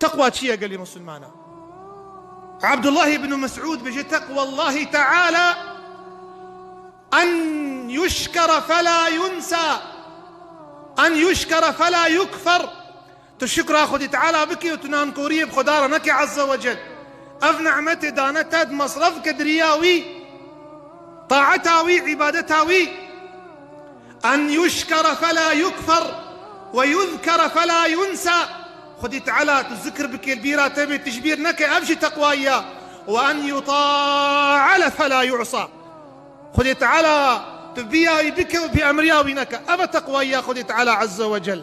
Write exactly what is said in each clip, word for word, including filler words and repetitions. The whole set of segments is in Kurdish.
Teqwa çi ye gelî Musulmana? Abdullah ibn Mes'ud bêje, "Teqwallahi Teala en yuşkere fela yunsa, en yuşkere fela yukfer." Tu şikra Xwedê Teala bikî û tu nankoriyê bi Xweda re nekî Azze ve Cel. Ev nimetê dane te, di mesref ke di riya wî, taeta wî, îbadeta wî. En yuşkere fela yukfer ve yuzkere fela yunsa. Xwedî Teala tu zikr bike, li bîra te bê, tu ji bîr neke, ev jî teqwayî ya. Ve en yuta'a fela yu'sa. Xwedî Teala tu biyayî bike û bêemriya wî neke. Ev e teqwayî ya Xwedî Teala Azze ve Cel.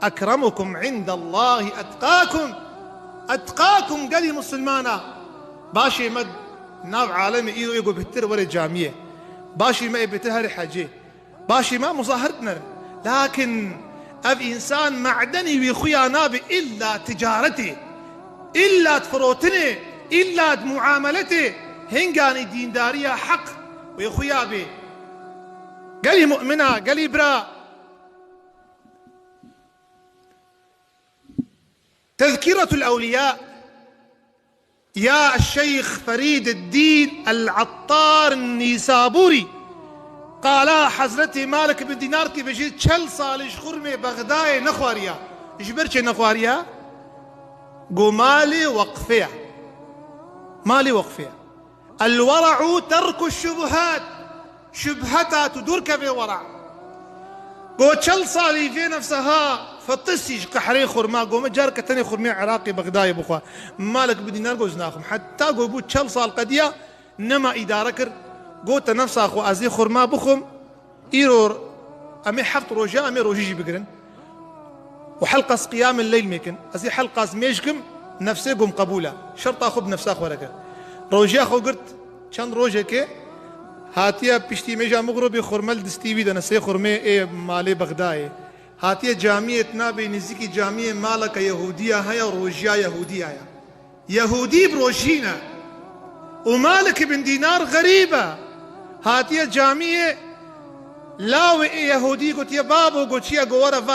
Ekremukum indallahi etqakum. Etqakum gelî Musulmana. Başê me nav alemê îro ê ku bihtir were camiyê. Başê me ê bihtir herê hecê. Başê me muzahir dinerin. Lakin ev însan me'denî wî xuya nabe illa ticaretê, illa di firotinê, illa di muameletê, hinganî dîndariya heq wê xuya bê. Gelî mu'mina, gelî bira. Tezkîretul Ewliya ya Şeyx Ferîd Dîn El Attar Nîsabûrî qala Hezretê Malik bin Dînar ki bêjî çel salî ji xurmê Bexdayê nexwariya. Ji ber çi nexwariya? Go malê weqfê ye. Malê weqfê ye. El-wera'u terku şubuhat. Şubheta tu dûr kevê wera. Go çel salî vê nefseha fetisî ji qehrê xurma, go min careke tenê xurmê Iraqê Bexdayê bixwe. Malik bin Dînar go ez naxim. Heta go bû çel sal qediya, nema îdare kir. Go te nefsa xwe ez ê xurma bixwim. Îro em ê heft roj e, em ê rojî jî bigirin. Û helqas qiyamil leyl mêkin. Ez ê helqas mêj kim, nefsê gom qebûl e. Şerta xwe bi nefsa xwe re kir. Rojiya xwe girt, çend rojekê hatiye piştî mêja mixrobê xurme li distî wî de ne, sê xurmê ê malê Bexdayê. Hatiye camiyê, tinabê nêzîkî camiyê maleke Yehûdiya heye, rojiya Yehûdiya ye. Yehûdî bi rojî ne. Û Malik bin Dînar xerîb e. Hatiye camiyê, lawê ê Yehûdî gotiye, "Babo, goçiye, go were va